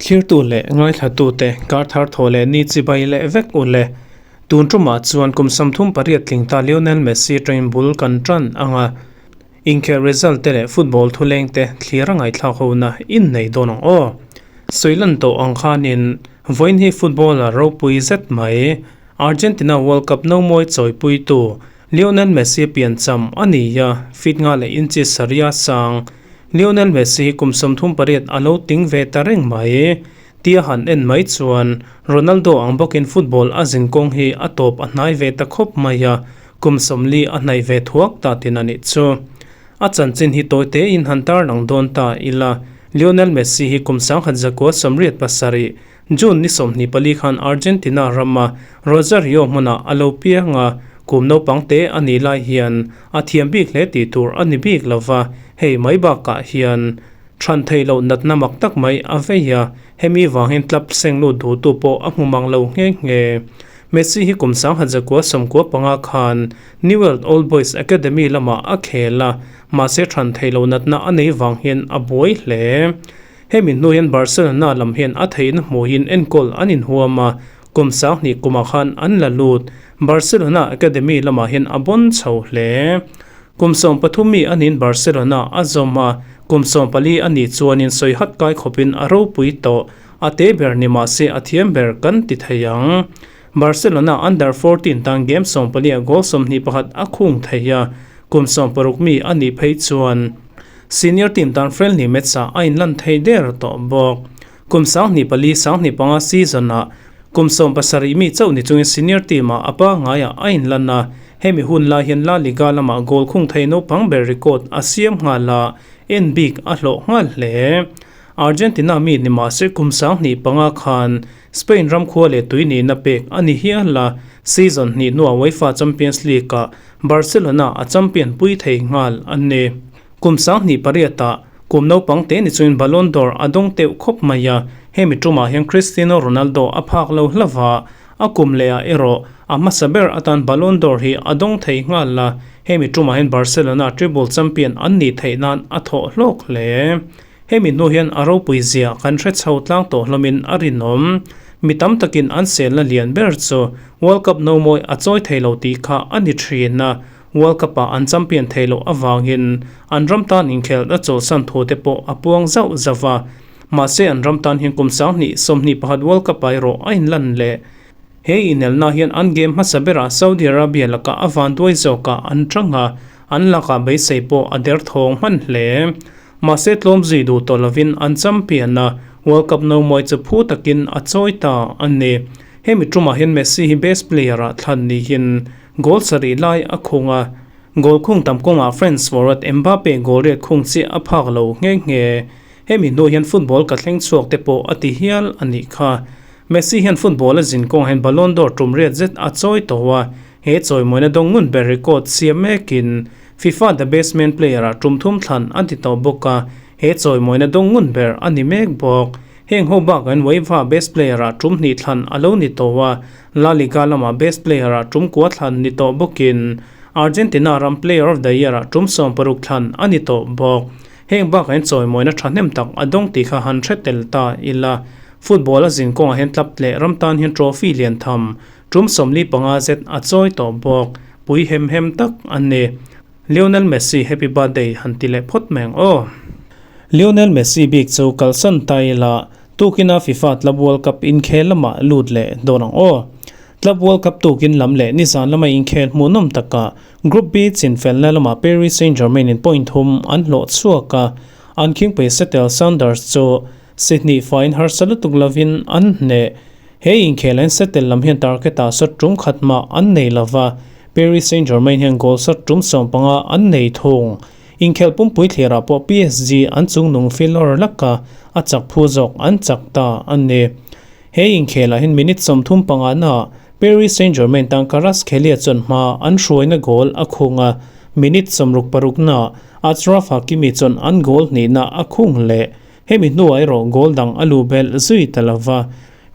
Thlirtu leh ngaithlatute kar thar thaw leh ni chibai leh vek u le. Tun tumah chuan kum 38 tling ta Lionel Messi train bul kan tan ang a. Inkhelh result te leh football thuleng te thlir a ngaihthlak hona in nei dawn ang aw. Sawilan tawh ang khanin vawiin hi footballer ropui zet mai Argentina World Cup nomawi chawipuitu Lionel Messi piancham a ni a, feet nga leh inches saria sang Lionel Messi hi kum 38 a lo ting ve ta reng mai. Tia han en mai chuan Ronaldo ang bawkin football a zinkawng hi a tawp a hnai ve ta khawp mai a, kum 40 a hnaih ve thuak ta tin a nih chu. A chanchin hi tawi tein han tarlang dawn ta ila, Lionel Messi hi kum 1987 June ni 24 khan Argentina rama Rosario hmunah a lo piang a, kum naupang te a nih lai hian a thiam bik hle tih tur a ni bik lova, hei mai bakah hian Chhan theih loh natna mak tak mai a vei a, hemi vang hian club seng lut duhtu pawh a hmu mang lo nghe nghe. Messi hi kum 1995 khan Newell's Old Boys Academy lamah a khel a, mahse chhan theih loh natna a nei vang hian a buai hle. Hemi hnu hian Barcelona lam hian a theihna hmuhin enkawl an inhuam a, kum 2000 kumah khan an la lut. Barcelona Academy lamah hian a bawn chho hle. Kum 13 mi a niin Barcelona a zawm a, kum 14 a nih chuanin sawi hat kai khawpin a ropui tawh. A te ber ni mah se a thiam ber kan ti thei ang. Barcelona under 14 tan game 14 ah goal 21 a khung thei a, kum 16 mi a nih phei chuan senior team tan friendly match ah a inlan thei der tawh bawk. Kum 24 25 season ah kum 17 mi chauh ni chungin senior team ah a pangaiah a inlan a, hemi hun lai hian La Liga lamah goal khung thei naupang ber record a siam nghal a, en bik a hlawh nghal hle. Argentina mi ni mah se kum 25 khan Spain ram khua leh tui nihna pek a ni hial a, season hnih hnuah UEFA Champions League ah Barcelona a champion pui thei nghal a ni. Kum 28 ah kum naupang te ni chungin Ballon d'Or a dawng teuh khawp mai a, hemi tumah hian Cristiano Ronaldo a phak lo hlauh a, a kum leh ah erawh a hmasa ber atan Ballon d'Or hi a dawng thei nghal a, hemi tumah hian Barcelona treble champion an nih theih nan a thawh hlawk hle. Hemi hnu hian a ropui zia kan hre chho tlang tawh hlawmin a rinawm. Mi tam takin an selna lian ber chu World Cup nomawi a chawi thei lo tih kha a ni thin a, World Cup ah an champion thei loh avangin an ram tan inkhelh a chawlhsan thu te pawh a puang zauh zauh a. Mahse an ram tan hian kum 2021 World Cup ah erawh a inlan leh. He inelna hian an game hmasa berah Saudi Arabia lakah a vanduai zawkah an tang a, an lakah beisei pawh a derthawng hman hle. Mahse tlawm zui duh tawh lovin an champion a, World Cup nomawi chu phu takin a chawi ta a ni. Hemi tumah hian Messi hi best player ah thlan niin goal sarih lai a khung a, goal khung tam kawngah France forward Mbappe goal riat khung chiah a phak lo nghe nghe. Hemi hnu hian football ka thleng chhuak te pawh a ti hial a nih kha. Messi hian football a zin kawngah hian Ballon d'Or tum riat zet a chawi tawh a, he chawimawina dawng ngun ber record siam mekin FIFA The Best Man Player ah tum thum thlan a ti tawh bawk a, he chawimawina dawng ngun ber a ni mek bawk. Heng ho bakah hian UEFA Best Player ah tum hnih thlan a lo ni tawh a, La Liga lamah Best Player ah tum kua thlan ni tawh bawkin Argentina ram Player of the Year ah tum 60 thlan a ni tawh bawk. Heng bakah hian chawimawina thahnem tak a dawng tih kha han hre tel ta ila. Football a zin kawngah hian club leh ram tan hian trophy lian tham tum 45 zet a chawi tawh bawk. Pui hem hem tak a ni. Lionel Messi happy birthday han ti leh phawt mai ang aw. Lionel Messi bik chu kalsan ta ila tukina FIFA Club World Cup inkhel lamah lut leh dawn ang aw. Club World Cup tukin lam leh nizan lama inkhel hmuhnawm takah Group B chinfelna lamah Paris Saint-Germain in point thum an hlawh chhuak a, an khingpui Seattle Sounders chu Sydney fain harsa lutuk lovin an hneh. He inkhel an Seattle lam hian target ah shot tum khat mah an nei lova, Paris Saint-Germain hian goal shot tum 15 an nei thung. Inkhel pumpui thlirah pawh PSG an chungnung filawr laka a chak phu zawk an chak ta a ni. He inkhelah hian minute 35 na Paris Saint-Germain tan Kvaratskhelia chuan hma an hruaina goal a khung a, minute 66 na Achraf Hakimi chuan an goal hnihna a khung leh. Hemi hnuah erawh goal dang a lu belh zui ta lova,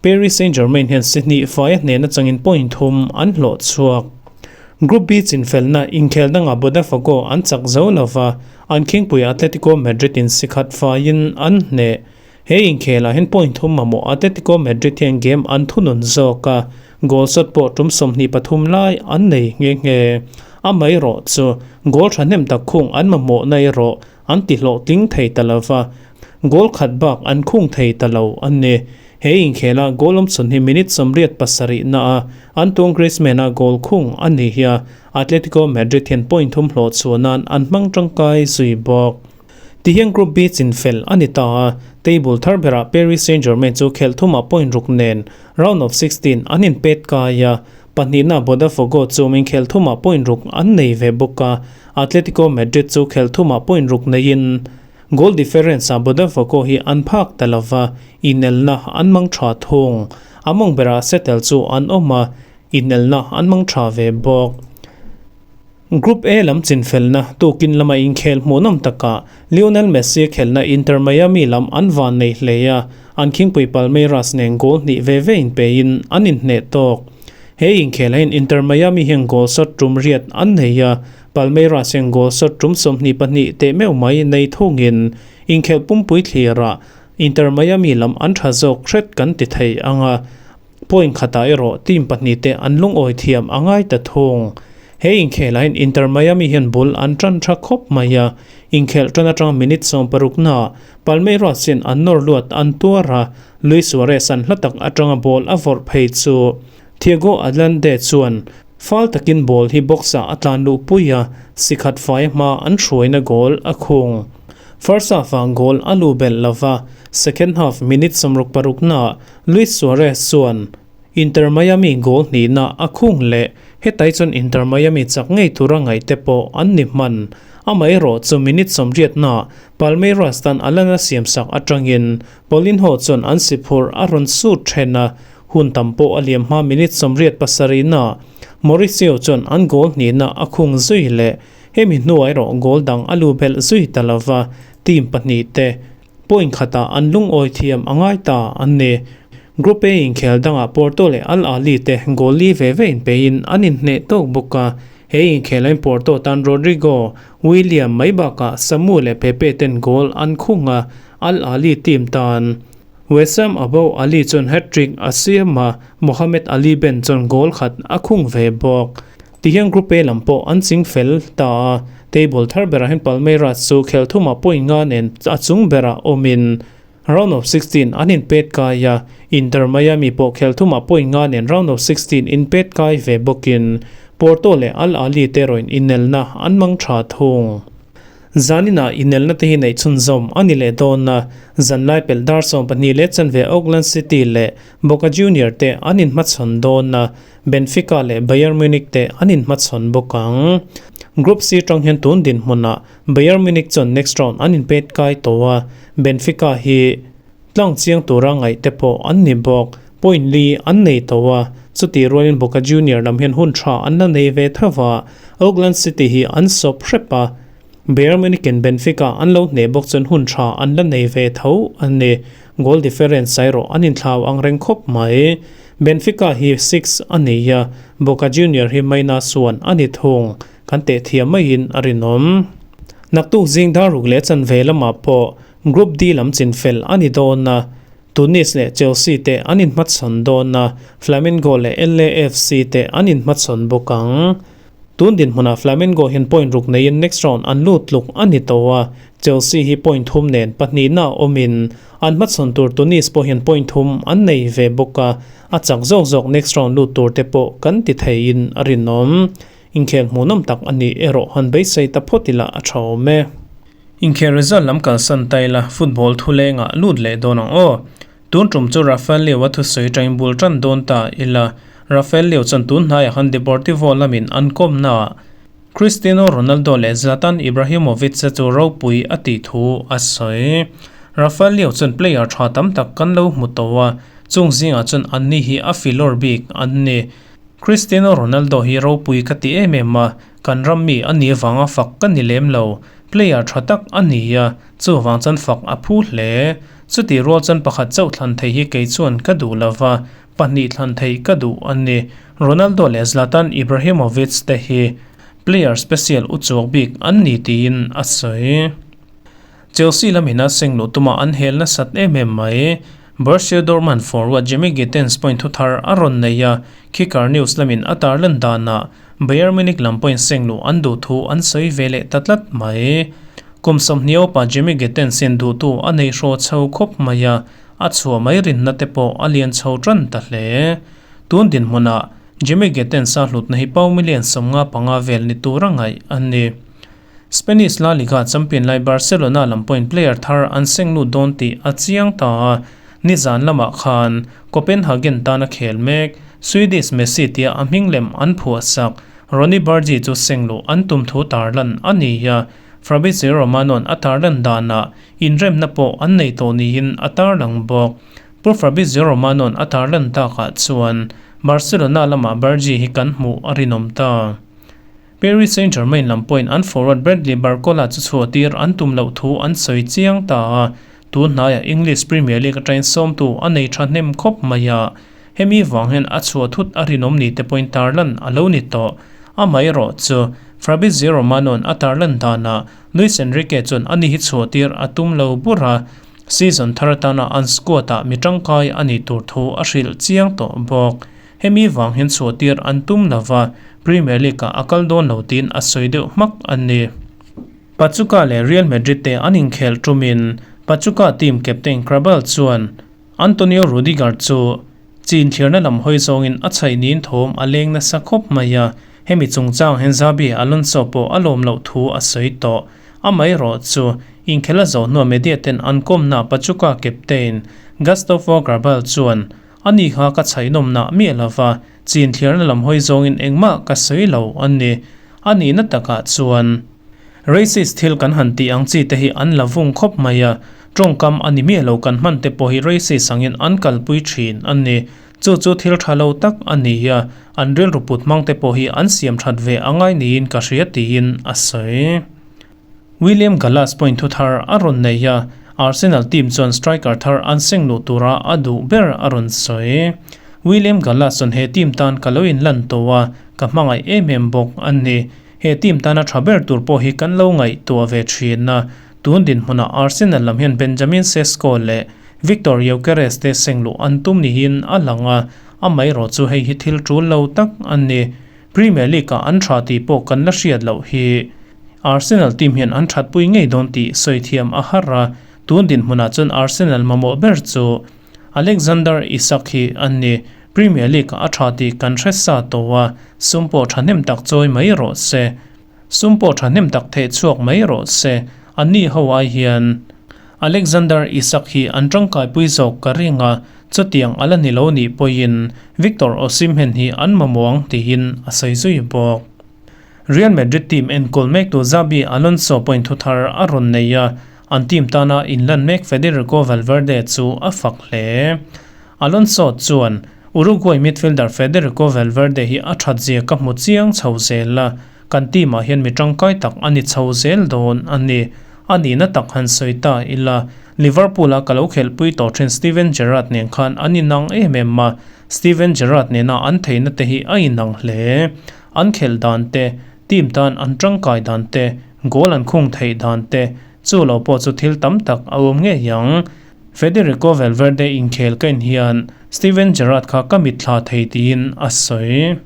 Paris Saint-Germain hian si hnih fai a hnehna changin point thum an hlawh chhuak. Group B chinfelna inkhel dangah Botafogo an chak zo lova, an khingpui Atletico Madrid in sikhat faiin an hneh. He inkhelah hian point thum mamawh Atletico Madrid hian game an thunun zawk a, goal shot pawh tum 23 lai an nei nghe nghe. Amaherawh chu goal thahnem tak khung an mamawhna erawh an ti hlawhtling thei ta lova, goal khat bak an khung thei ta lo a ni. He inkhela goal awmchhun hi minute 87 na a Antoine Griezmann-a goal khung a ni hi a, Atletico Madrid hian point thum hlawh chhuah nan an hmang tangkai zui bawk. Tihian Group B chinfel a ni ta a, table thar berah Paris Saint-Germain chu khelh thumah point ruk nen round of 16 an inpet kai a, pahnihna Botafogo chu inkhelh thumah point ruk an nei ve bawk a, Atletico Madrid chu khelh thumah point ruk neiin goal difference-ah Botafogo hi an phak ta lova, inelna an mang tha thung. A mawng berah settle chu an awm a, inelna an mang tha ve bawk. Group A lam chinfelna tukin lama inkhel hmuhnawm takah Lionel Messi khelhna Inter Miami lam an van nei hle a, an khingpui Palmeiras nen goal hnih ve ve inpeiin an inhneh tawk. He inkhel hian Inter Miami hian goal shot tum riat an nei a, Palmeiras hian goal shot tum 22 teh meuh mai nei thungin inkhelh pumpui thlirah Inter Miami lam an tha zawk hret kan ti thei ang a, point khatah erawh team pahnih te an lungawi thiam a ngai ta thung. He inkhelah hian Inter Miami hian bul an tan tha khawp mai a, inkhelh tan atanga minute 60 naah Palmeiras hian an nawr luat an tuar a, Luis Suarez an hla tak atanga ball a vawrh phei chu Thiago Allende chuan fal takin ball hi box ah a tlan luh pui a, sikhat fai hma an hruaina goal a khung. First half ah goal a lu belh lova, second half minute 66 naah Luis Suarez chuan Inter Miami goal hnihna a khung leh hetai chuan Inter Miami chak ngei tura ngaih te pawh an ni hman. Amaherawh chu minute 80 naah Palmeiras tan Alana siamsak atangin Paulinho chuan an si phurh a rawn sut then a, hun tam pawh a liam hma minute 87 naah Mauricio chuan an goal hnihna a khung zui leh hemi hnuah erawh goal dang a lu belh zui ta lova, team pahnih te point khatah an lungawi thiam a ngai ta an ni. Group A inkhel dangah Porto leh Al Ahly te goal li ve ve inpeiin an inhneh tawk bawk a, he inkhel ain Porto tan Rodrigo, William mai bakah Samu leh Pepe ten goal an khung a, Al Ahly team tan Wessam Abou Ali chuan hat-trick a siam a, Mohamed Ali Ben chuan goal khat a khung ve bawk. Tihian Group A lam pawh an ching fel ta a, table thar berah hian Palmeiras chu khel thumah point nga nen a chung berah awmin round of 16 an inpet kai a, Inter Miami pawh khel thumah point nga nen round of 16 inpet kai ve bawkin Porto leh Al Ahly te erawhin inelna an mang tha thung. Zanina inelna te hi neih chhunzawm a ni leh dawn a, zanlai pelh dar 12 leh chanve Auckland City leh Boca Junior te an inhmachhawn dawn a, Benfica leh Bayern Munich te an inhmachhawn bawk ang. Group C tang hian tun dinhmunah Bayern Munich chuan next round an inpet kai tawh a, Benfica hi tlang chiang tura ngaih te pawh an ni bawk. Point li an nei tawh a, chutih rualin Boca Junior lam hian hun tha an la nei ve tho a, Auckland City hi an sawp hrep a, Bayern Munich in Benfica an lo hneh bawk chuan hun tha an la nei ve tho a ni. Goal difference erawh an inthlau ang reng khawp mai. Benfica hi 6 a nei a, Boca Junior hi minus 1 a ni thung. Kan teh thiam maiin a rinawm. Naktuk zing dar ruk leh chanve lamah pawh Group D lam chinfel a ni dawn a, Tunis leh Chelsea te an inhmachhawn dawn a, Flamengo leh LAFC te an inhmachhawn bawk ang. Tun dinhmunah Flamengo hian point ruk neiin next round an lut tluk a ni tawh a, Chelsea hi point thum nen pahnihna awmin an hmachhawn tur Tunis pawh hian point thum an nei ve bawk a, a chak zawk zawk next round lut tur te pawh kan ti theiin a rinawm. Inkhel hmuhnawm tak a nih erawh han beisei ta phawt ila a tha awm e. Inkhel result lam kalsan ta ila football thulengah lut leh dawn ang aw. Tun tum chu Rafael Leao a thusawi tangin bul tan dawn ta ila, Rafael Leao chuan tun hnaiah khan Deportivo lamin an kawmnaah Cristiano Ronaldo leh Zlatan Ibrahimovic te chu ropui a tih thu a sawi. Rafael Leao chuan player tha tam tak kan lo hmu tawh a, chung zingah chuan anni hi a filawr bik an ni. Cristiano Ronaldo hi ropui ka ti em em a, kan ram mi a nih avanga fak ka ni lem lo. Player tha tak a ni a, chuvang chuan fak a phu hle. Chutih rual chuan pakhat chauh thlan thei hi kei chuan ka duh lo va, Pahnih thlan theih ka duh a ni. Ronaldo leh Zlatan Ibrahimovic te hi player special uchuak bik an ni tiin a sawi. Chelsea lamin a seng luh tuma an hel nasat em em mai. Borussia Dortmund forward Jamie Gittens pawhin thuthar a rawn nei a, Kicker News lamin a tarlan danah Bayern Munich lam pawhin seng luh an duh thu an sawi ve leh ta tlat mai. Kum 20 upa Jamie Gittens hian duhtu a nei hraw chho khawp mai a, a chhuah mai rinna te pawh a lian chho tan ta hle. Tun dinhmunah Jamie Gittens-a hlutna hi pau million 55 vel ni tura ngaih a ni. Spanish La Liga champion lai Barcelona lam pawhin player thar an seng lut dawn tih a chiang ta a, nizan lamah khan Copenhagen tana khel mek Swedish Messi tia a hming lem an phuahsak Ronny Bargi chu seng luh an tum thu tarlan a ni a, Fabrizio Romano-a'n a tarlan danah inremna pawh an nei tawh niin a tarlang bawk. Pu Fabrizio Romano-a'n a tarlan takah chuan Barcelona lamah Bargi hi kan hmuh a rinawm ta. Paris Saint-Germain lam pawhin an forward Bradley Barcola chu chhuahtir an tum loh thu an sawi chiang ta a, tun hnaiah English Premier League atangin sawmtu a nei thahnem khawp mai a, hemi vang hian a chhuah thut a rinawm ni te pawhin tarlan a lo ni tawh. Amaherawh chu Fabrizio Romano-a'n a tarlan danah Luis Enrique chuan ani hi chhuahtir a tum lo bur a, season thar atana an squad-ah mi tangkai a nih tur thu a hrilh chiang tawh bawk. Hemi vang hian chhuahtir an tum lova, Premier League-ah a kal dawn lo tiin a sawi deuh hmak a ni. Pachuca leh Real Madrid te an inkhel tumin Pachuca team captain Crabal chuan Antonio Rudiger chu chin thirna lam hawi zawngin a chhaih niin thawm a leng nasa khawp mai a, hemi chungchang hian Xabi Alonso pawh a lawm loh thu a sawi tawh. Amaherawh chu inkhel a zawh hnuah media ten an kawmna Pachuca captain Gustavo Crabal chuan Ani kha ka chhainawmna miah lova, chin thliarna lam hawi zawngin engmah ka sawi lo a ni. A nihna takah chuan racist thil kan han tih ang chi te hi an la vung khawp mai a, tawngkam a ni miah lo kan hman te pawh hi racist angin an kalpui thin a ni. Chu chu thil tha lo tak a ni a, an rilru put hmang te pawh hi an siam that ve a ngai niin ka hria tiin a sawi. William Gallas pawhin thu thar a rawn nei a, Arsenal team chuan striker thar an seng luh tura a duh ber a rawn sawi. William Gallas chuan he team tan ka lo inlan tawh a, ka hmangaih em em bawk a ni. He team tana tha ber tur pawh hi kan lo ngaihtuah ve thin a, tun dinhmunah Arsenal lam hian Benjamin Sesko leh Viktor Gyokeres te seng luh an tum niin a lang a, amaherawh chu hei hi thil tul lo tak a ni. Premier League-ah an tha tih pawh kan la hriat loh hi. Arsenal team hian an thatpui ngei dawn tih sawi thiam a har a, tun dinhmunah chuan Arsenal mamawh ber chu Alexander Isak hi a ni. Premier League-ah a tha tih kan hre sa tawh a, sum pawh thahnem tak chawi mai rawh se. Sum pawh thahnem tak theh chhuak mai rawh se. Anni ho ai hian Alexander Isak hi an tangkaipui zawk ka ring a, chutiang a la ni lo nih pawhin Victor Osimhen hi an mamawh ang tiin a sawi zui bawk. Real Madrid team enkawl mektu Xabi Alonso pawhin thuthar a rawn nei a, an team tana inlan mek Federico Valverde chu a fak hle. Alonso chuan, Uruguay midfielder Federico Valverde hi a thatzia ka hmu chiang chho zel a, kan team ah hian mi tangkai tak a ni chho zel dawn a ni. A nihna tak han sawi ta ila, Liverpool a ka lo khelhpui tawh thin Steven Gerrard nen khan an inang em em a, Steven Gerrard nena an theihna te hi a inang hle. An khelh dan te, team tan an tangkai dan te, goal an khung theih dan te, chu lo pawh chu thil tam tak a awm ngei ang. Federico Valverde inkhel ka en hian Steven Gerrard kha ka mitthla thei tiin a sawi.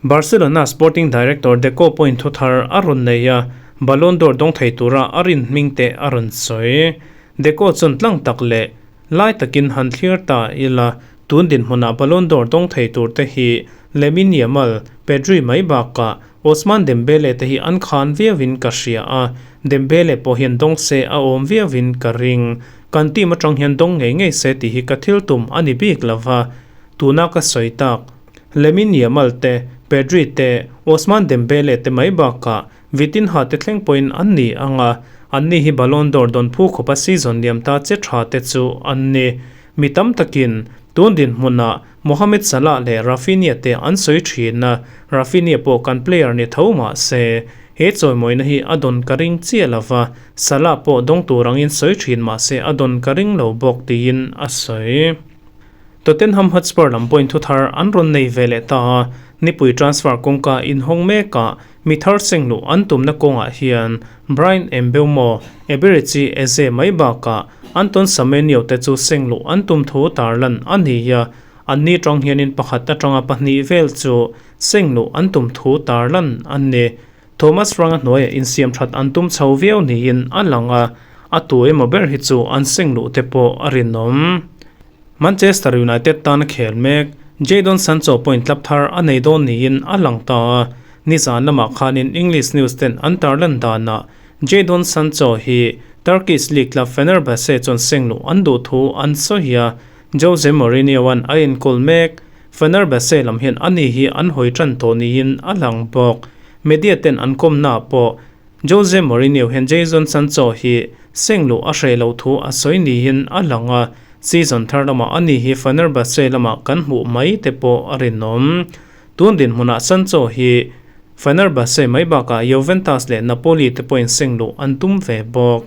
Barcelona sporting director Deco pawhin thuthar a rawn nei a, Ballon d'Or dawng thei tura a rin hming te a rawn sawi. Deco chuan tlang tak leh lai takin han thlir ta ila, tun dinhmunah Ballon d'Or dawng thei tur te hi Lamine Yamal, Pedri mai bakah Ousmane Dembele te hi an khan viauin ka hria a, Dembele pawh hian dawng se a awm viauin ka ring. Kan team atang hian dawng ngei ngei se tih hi ka thil tum a ni bik lova, tuna ka sawi tak. Lamine Yamal te, Pedri te, Ousmane Dembele te mai bakah Vitinha te thleng pawhin an ni ang a, anni hi Ballon d'Or dawn phu khawpa season liam ta che tha te chu an ni. Mi tam takin tun dinhmunah Mohamed Salah leh Raphinha te an sawi thin a, Raphinha pawh kan player ni tho mah se, he chawimawina hi a dawn ka ring chiah lo va, Salah pawh dawng tur angin sawi thin mah se a dawn ka ring lo bawk tiin a sawi. Tottenham Hotspur lam pawhin thuthar an rawn nei ve leh ta a, nipui transfer kawngka inhawng mekah mi thar seng luh an tumna kawngah hian Bryan Mbeumo, Eberechi Eze mai bakah Anton Semenyo te chu seng luh an tum thu tarlan a ni a, anni tang hianin pakhat atanga pahnih vel chu seng luh an tum thu tarlan a ni. Thomas Ranga hnuaiah insiam that an tum chho viau niin a lang a, a tu emaw ber hi chu an seng luh te pawh a rinawm. Manchester United tan a khel mek, Jadon Sancho point tlap thar a nei dawn niin a lang ta a, nizan lamah khanin English news ten an tarlan danah Jadon Sancho hi Turkish League club Fenerbahce chuan seng luh an duh thu an sawi a, Jose Mourinho-a'n a enkawl mek. Fenerbahce lam hian ani hi an hawi tan tawh niin a lang bawk. Media ten an kawmnaah pawh Jose Mourinho hian Jadon Sancho hi seng luh a hreh loh thu a sawi niin a lang a, season thar lamah ani hi Fenerbahce lamah kan hmuh mai te pawh a rinawm. Tun dinhmunah Sancho hi Fenerbahce mai bakah Juventus leh Napoli te pawhin seng luh an tum ve bawk.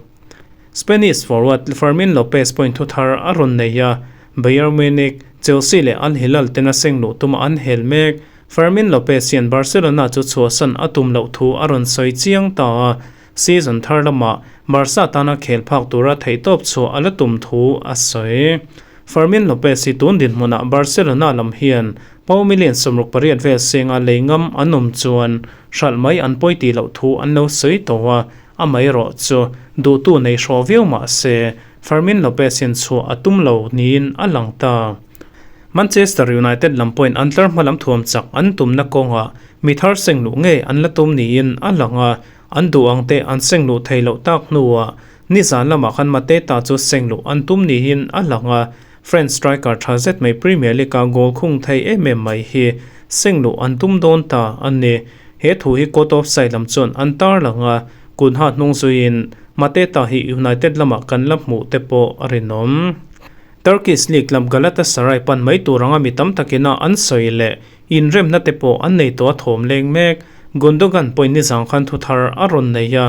Spanish forward Fermin Lopez pawhin thu thar a rawn nei a, Bayern Munich, Chelsea leh Al Hilal tena seng luh tuma an hel mek. Fermin Lopez hian Barcelona chu chhuahsan a tum loh thu a rawn sawi chiang ta a, season thar lamah Barca tana khel phak tura theihtawp chhuah a la tum thu a sawi. Fermin Lopez hi tun dinhmunah Barcelona lam hian pau million 68 vel senga lei ngam an awm chuan hralh mai an pawi tih loh thu an lo sawi tawh a, Amaherawh chu duhtu nei hraw viau mah se, Fermin Lopez hian chhuah a tum lo niin a lang ta. Manchester United lam pawhin an tlar hma lam thuam chak an tumna kawngah mi thar seng luh ngei an la tum niin a lang a, an duh ang te an seng luh thei loh tak hnuah nizan lamah khan Mateta chu seng luh an tum niin a lang a, French striker tha zet mai Premier League-a goal khung thei em em mai hi seng luh an tum dawn ta a ni. He thu hi court of side lam chuan an tar lang a, kun ha hnung zuiin Mateta hi United lamah kan la hmuh te pawh a rinawm. Turkish League lam Galatasaray pan mai tur anga mi tam takina an sawi leh inremna te pawh an nei tawh a thawm leng mek. Gundogan pawhin nizang khan thu thar a rawn nei a,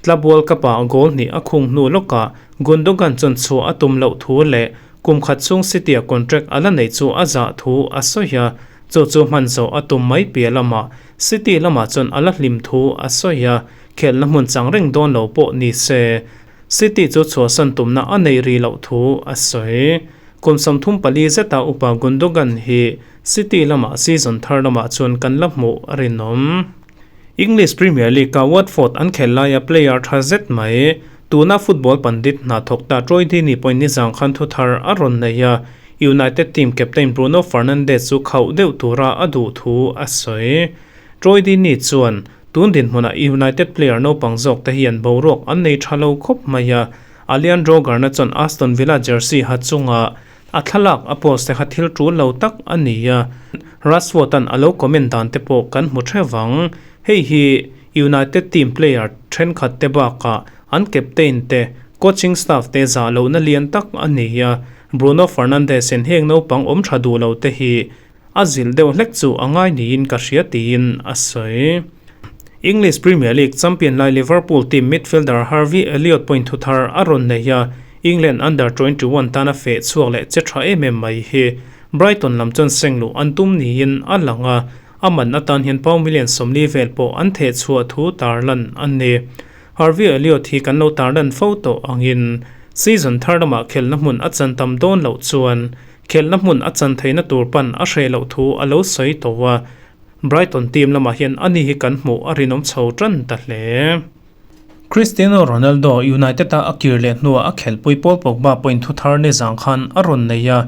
Club World Cup-ah goal hnih a khung hnu lawkah Gundogan chuan chhuah a tum loh thu leh kum khat chhung City-a contract a la neih chu a zah thu a sawi a, chu chu hman zawh a tum mai piah lamah City lamah chuan a la hlim thu a sawi a, khelhna hmun chang reng dawn lo pawh ni se City chu chhuahsan tumna a nei ri loh thu a sawi. Kum 34 zeta upa Gundogan hi City lamah season thar lamah chuan kan la hmuh a rinawm. English Premier League-a Watford an khelh laia player tha zet mai, tuna football pandit hna thawk ta Troy Deeney pawhin nizang khan thu thar a rawn nei a, United team captain Bruno Fernandes chu khauh deuh tura a duh thu a sawi. Troy Deeney chuan, Tun dinhmunah United player naupang zawk te hian boruak an nei tha lo khawp mai a, Alejandro Garnacho chuan Aston Villa jersey ha chunga A thlalak a post te kha thil tul lo tak a ni a, Rashford-a'n a lo comment dan te pawh kan hmu theuh ang. Hei hi United team player thenkhat te bakah an captain te, coaching staff te zah lohna lian tak a ni a, Bruno Fernandes-in heng naupang awm tha duh lo te hi a zilh deuh hlek chu a ngai niin ka hria tiin a sawi. English Premier League champion lai Liverpool team midfielder Harvey Elliott pawhin thu thar a rawn nei a, England Under 21 tana feh chhuak leh che tha em em mai hi Brighton lam chuan seng luh an tum niin a lang a, a man atan hian pound million 40 vel pawh an theh chhuah thu tarlan a ni. Harvey Elliott hi kan lo tarlan fo tawh angin season thar lamah khelhna hmun a chan tam dawn loh chuan khelhna hmun a chan theihna tur pan a hreh loh thu a lo sawi tawh a, Brighton team lamah hian ani hi kan hmuh a rinawm chho tan ta hle. Cristiano Ronaldo United-a a kir leh hnuah a khelhpui Paul Pogba pawhin thu thar ni zang khan a rawn nei a,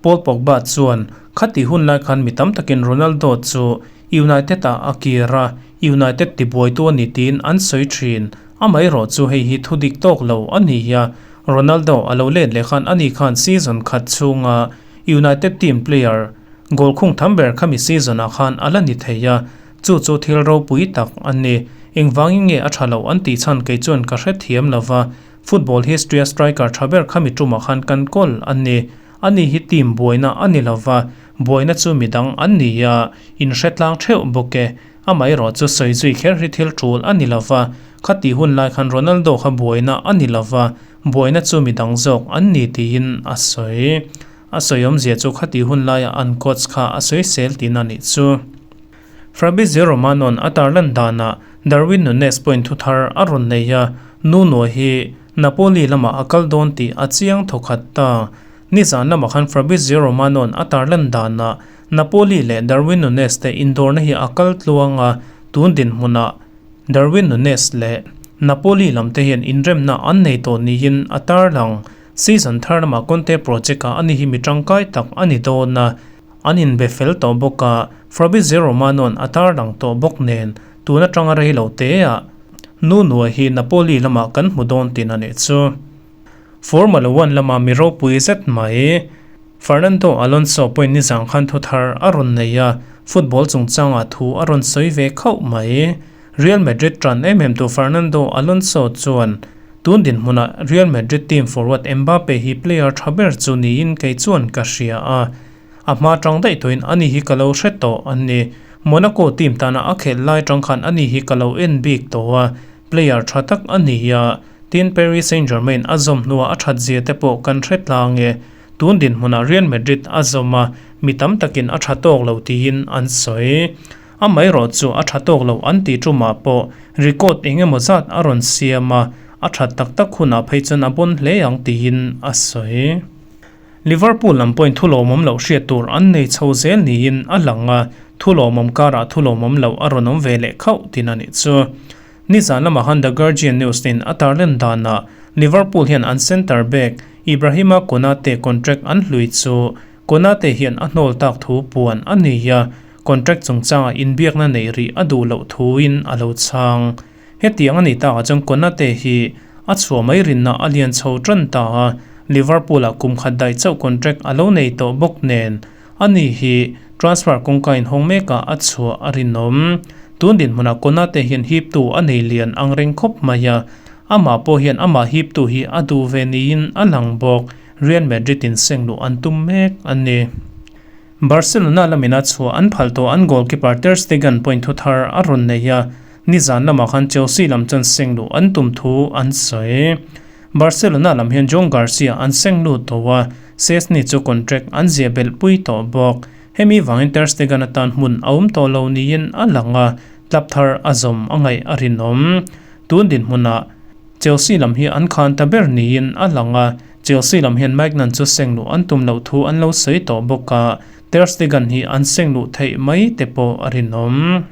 Paul Pogba chuan khati hun lai khan mi tam takin Ronaldo chu United-ah a kir a, United tibuaitu a ni tiin an sawi thin. Amaherawh chu hei hi thu dik tawk lo a ni a, Ronaldo a lo let leh khan ani khan season khat chhunga United team player Goal khung tham ber khami season ah khan a la ni thei a, chu chu thil ropui tak a ni. Engvangin nge a tha loh an tih chhan kei chuan ka hre thiam lo va, football history a striker tha ber khami tumah khan kan kawl a ni. Ani hi team buaina a ni lo va, buaina chu midang an ni a, in hre tlang theuh bawk e. Amaherawh chu sawi zui kher hi thil tul a ni lo va, khati hun lai khan Ronaldo kha buaina a ni lo va, buaina chu midang zawk an ni tiin a sawi. A sawi awmzia chu khati hun laia an coach kha a sawisel tihna nih chu. Fabrizio Romano-a'n a tarlan danah Darwin Nunez pawhin thu thar a rawn nei a, Nuno hi Napoli lamah a kal dawn tih a chiang thawkhat ta. Nizan lamah khan Fabrizio Romano-a'n a tarlan danah Napoli leh Darwin Nunez te indawrna hi a kal tluang a, tun dinhmunah Darwin Nunez leh Napoli lam te hian inremna an nei tawh niin a tarlang. Season thar lamah Conte project-ah ani hi mi tangkai tak a ni dawn a, an inbe fel tawh bawk a, Fabrizio Romano-a'n a tarlang tawh bawk nen tun atanga rei lo teah Nuno hi Napoli lamah kan hmu dawn tin a nih chu. Formula One lama mi ropui zet mai Fernando Alonso pawhin nizang khan thu thar a rawn nei a, football chungchangah thu a rawn sawi ve khauh mai. Real Madrid tan em em tu Fernando Alonso chuan tun dinhmunah Real Madrid team forward Mbappe hi player tha ber chu niin kei chuan ka hria a, a hma tang daih tawhin ani hi ka lo hre tawh a ni. Monaco team tana a khelh lai tang khan ani hi ka lo en bik tawh a, player tha tak a ni a, tin Paris Saint-Germain a zawm hnuah a that zia te pawh kan hre tlang e. Tun dinhmunah Real Madrid a zawm a, mi tam takin a tha tawk lo tiin an sawi. Amaherawh chu a tha tawk lo an tih tumah pawh record eng emaw zat a rawn siam a, a that tak tak hunah phei chuan a bawn hle ang tiin a sawi. Liverpool lam pawhin thu lawmawm loh hriat tur an nei chho zel niin a lang a, thu lawmawm karah thu lawmawm loh a rawn awm ve leh khauh tin a nih chu. Nizan lamah khan The Guardian News nen a tarlen danah Liverpool hian an centre back Ibrahima Konate contract an hlui chu Konate hian a hnawl tak thu puan a ni a, Contract chungchangah inbiakna neih rih a duh loh thuin a lo chhang. Hetiang a ni takah chuan Konate hi a chhuah mai rinna a lian chho tan ta a, Liverpool-ah kum khat daih chauh contract a lo nei tawh bawk nen ani hi transfer kawngka inhawng mekah a chhuah a rinawm. Tun dinhmunah Konate hian hiptu a nei lian ang reng khawp mai a, amah pawh hian amah hiptu hi a duh ve niin a lang bawk. Real Madrid-in seng luh an tum mek a ni. Barcelona lamin a chhuah an phal tawh an goalkeeper Ter Stegen point thu thar a rawn nei a, nizan lamah khan Chelsea lam chuan seng luh an tum thu an sawi. Barcelona lam hian Joan Garcia an seng lut tawh a, Szczesny chu contract an ziah belh pui tawh bawk. Hemi vangin Ter Stegen atan hmun a awm tawh lo niin a lang a, club thar a zawm a ngaih a rinawm. Tun dinhmunah Chelsea lam hi an khan ta ber niin a lang a, Chelsea lam hian Maignan chu seng luh an tum loh thu an lo sawi tawh bawk a, Ter Stegen hi an seng luh theih mai te pawh a rinawm.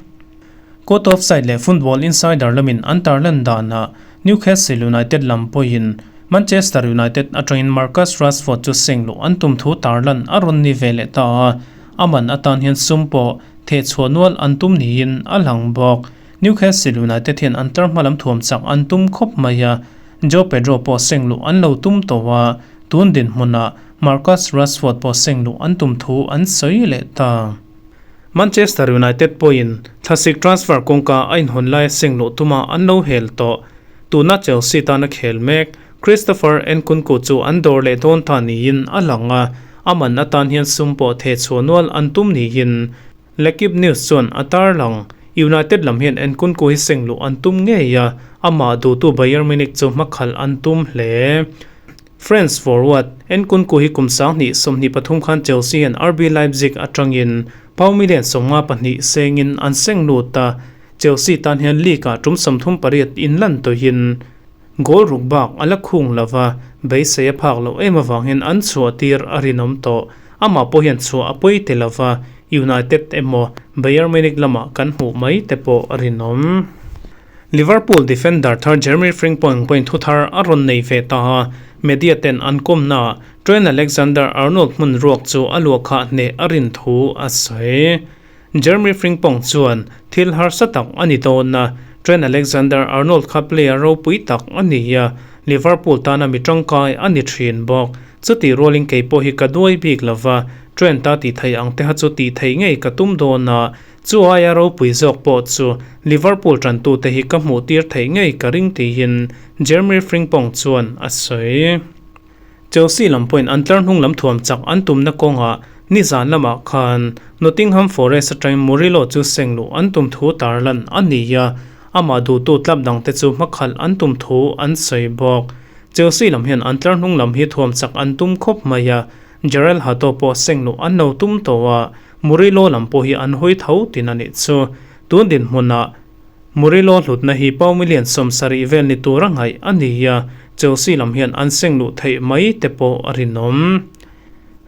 Court of Side leh Football Insider lamin an tarlan danah Newcastle United lam pawhin Manchester United atangin Marcus Rashford chu seng luh an tum thu tarlan a rawn ni ve leh ta a, a man atan hian sum pawh thehchhuah nual an tum niin a lang bawk. Newcastle United hian an tlar hmalam thuam chak an tum khawp mai a, Joao Pedro pawh seng luh an lo tum tawh a, tun dinhmunah Marcus Rashford pawh seng luh an tum thu an sawi leh ta. Manchester United pawhin thlasik transfer kawngka a inhawn laia seng luh tuma an lo hel tawh. Tuna Chelsea tana khel mek Christopher Nkunku chu an dawr leh dawn ta niin a lang a, a man atan hian sum pawh thehchhuah nual an tum niin L'Equipe News chuan a tarlang, United lam hian Nkunku hi seng luh an tum ngei a, amah duhtu Bayern Munich chu hmakhalh an tum hle. France forward Nkunku hi kum 2023 khan Chelsea hian RB Leipzig atangin pound million 52 sengin an seng lut a, Chelsea tan hian league-ah tum 38 inlan tawhin goal ruk bak a la khung lova, beisei a phak loh em avang hian an chhuah tir a rinawm tawh. Amah pawh hian chhuah a pawi tel lova, United emaw Bayern Munich lamah kan hmuh mai te pawh a rinawm. Liverpool defender thar Jeremy Frimpong pawhin thu thar a rawn nei ve ta a, media ten an kawmnaah Trent Alexander-Arnold hmun ruak chu a luahkhah hneh a rin thu a sawi. Jeremy Frimpong chuan thil harsa tak a ni dawn a, Trent Alexander-Arnold kha player ropui tak a ni a, Liverpool tana mi tangkai a ni thin bawk. Chutih rualin kei pawh hi ka duai bik lo va, Trent a tih theih ang te kha chu tih theih ngei ka tum dawn a, chu aia ropui zawk pawh chu Liverpool tantute hi ka hmuh tir theih ngei ka ring tiin Jeremy Frimpong chuan a sawi. Chelsea lam pawhin an tlar hnung lam thuam chak an tumna kawngah nizan lamah khan Nottingham Forest atangin Murillo chu seng luh an tum thu tarlan a ni a, amah duhtu club dangte chu hmakhalh an tum thu an sawi bawk. Chelsea lam hian an tlar hnung lam hi thuam chak an tum khawp mai a, Jorrel Hato pawh seng luh an lo tum tawh a, Murillo lam pawh hi an hawi tho tin a nih chu. Tun dinhmunah Murillo hlutna hi pau million 70 vel ni tura ngaih a ni a, Chelsea lam hian an seng luh theih mai te pawh a rinawm.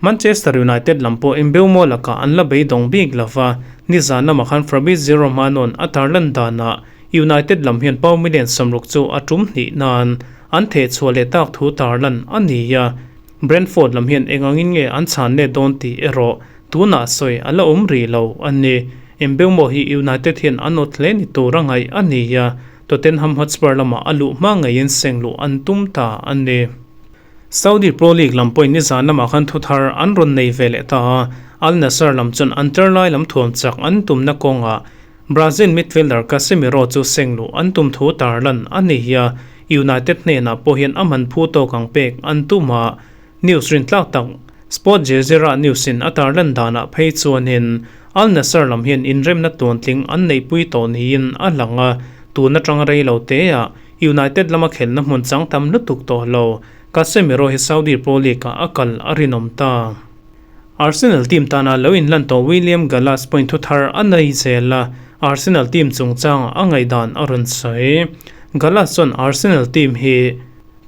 Manchester United lam pawh Mbeumo lakah an la beidawng bik lo va, nizan lamah khan Fabrizio Romano-a'n a tarlan danah United lam hian pau million 60 chu a tum hnih nan an thehchhuah leh tak thu tarlan a ni a, Brentford lam hian eng angin nge an chhan let dawn tih erawh tunah sawi a la awm rih lo a ni. Mbeumo hi United hian an awt hle ni tur a ngaih a ni a, Tottenham Hotspur lamah a luh hma ngeiin seng luh an tum ta a ni. Saudi Pro League lam pawhin nizan lamah khan thuthar an rawn nei ve leh ta a, Al Nassr lam chuan an tar lai lam thuam chak an tumna kawngah Brazil midfielder Casemiro chu seng luh an tum thu tarlan a ni hi a, United hnenah pawh hian a man phu tawk ang pek an tum a, news rintlak tak Sport Jazeera News in a tarlan danah phei chuanin Al Nassr lam hian inremna tuantling an neihpui tawh niin a lang a, tun atanga rei lo teah United lama khelhna hmun chang tam lutuk tawh lo, Casemiro hi Saudi Pro League-ah a kal a rinawm ta. Arsenal team tana lo inlan tawh William Gallas point thu thar a nei zel a, Arsenal team chungchangah a ngaihdan a rawn sawi. Gallas chuan Arsenal team hi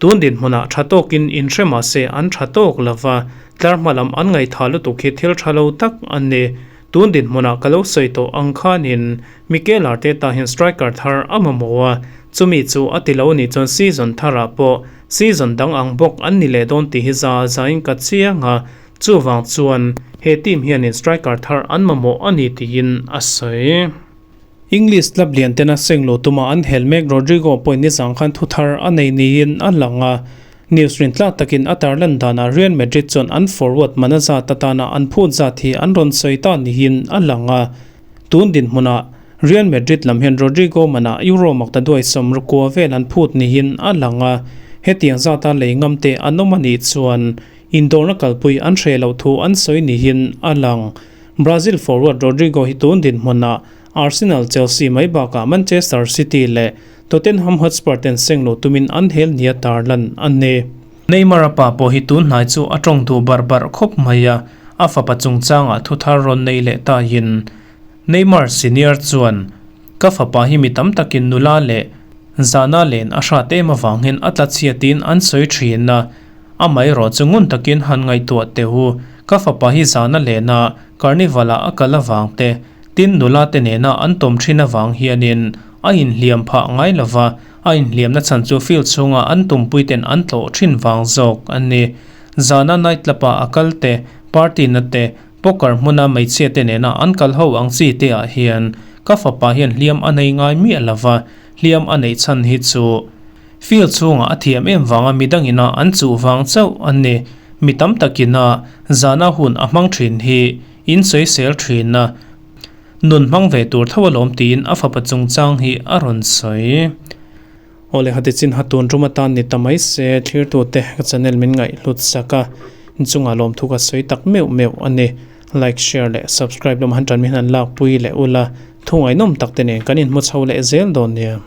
tun dinhmunah tha tawkin inhre mah se an tha tawk lo va, tlar hma lam an ngaihthah lutuk hi thil tha lo tak a ni. Tun dinhmunah ka lo sawi tawh ang khanin Mikel Arteta hian striker thar a mamawh a, chumi chu a ti lo anih chuan season tharah pawh season dang ang bawk an ni leh dawn tih hi za zain ka chiang a, chuvang chuan he team hianin striker thar an mamawh a ni tiin a sawi. English club lian tena seng luh tuma an hel mek Rodrigo pawhin nizang khan thu thar a nei niin a lang a, news rintlak takin a tarlan danah Real Madrid chuan an forward mana zat atana an phut zat hi an rawn sawi ta niin a lang a. Tun dinhmunah Real Madrid lam hian Rodrigo manah Euro makta duai 60 vel an phut niin a lang a, hetiang zata lei ngam te an awm a nih chuan indawrna kalpui an hreh loh thu an sawi niin a lang. Brazil forward Rodrigo hi tun dinhmunah Arsenal, Chelsea mai bakah Manchester City leh Tottenham Hotspur ten seng lo tumin an hel nia tarlan a ni. Neymar a pa pawh hi tun hnai chu a tawng duh barh barh khawp mai a, a fapa chungchangah thu thar rawn nei leh tahin Neymar senior chuan, Ka fapa hi mi tam takin nula leh zahna len a hrat em avangin a tla chhiatin an sawi thin a, amaherawh chu ngun takin han ngaihtuah teh u, ka fapa hi zahna lena carnival ah a kal avang te, tin nula te nena an tawm thin avang hianin a inhliam phah ngai lova, A inhliamna chhan chu field chhunga an tumpuiten an tlawh thin vang zawk a ni. Zana night club ah a kal te, party na te, poker hmuna hmeichhia te nena an kal ho ang chi te ah hian ka fapa hian hliam a nei ngai miah lo va, hliam a neih chhan hi chu field chhungah a thiam em vanga midangina an chuh vang chauh a ni. Mi tam takina zana hun a hmang thin hi in sawisel thin a. Nun hmang ve tur tho alawm tiin a fapa chungchang hi a rawn sawi. Awle hati chin ha tun rum atan ni ta mai se thlirtute ka channel min ngaih hlut sak a, inchungah lawmthu ka sawi tak meuh meuh a ni. Like, share leh subscribe lam han tan min han lakpui leh ula, thu ngaihnawm tak te nen kan inhmu chho leh zel dawn nia.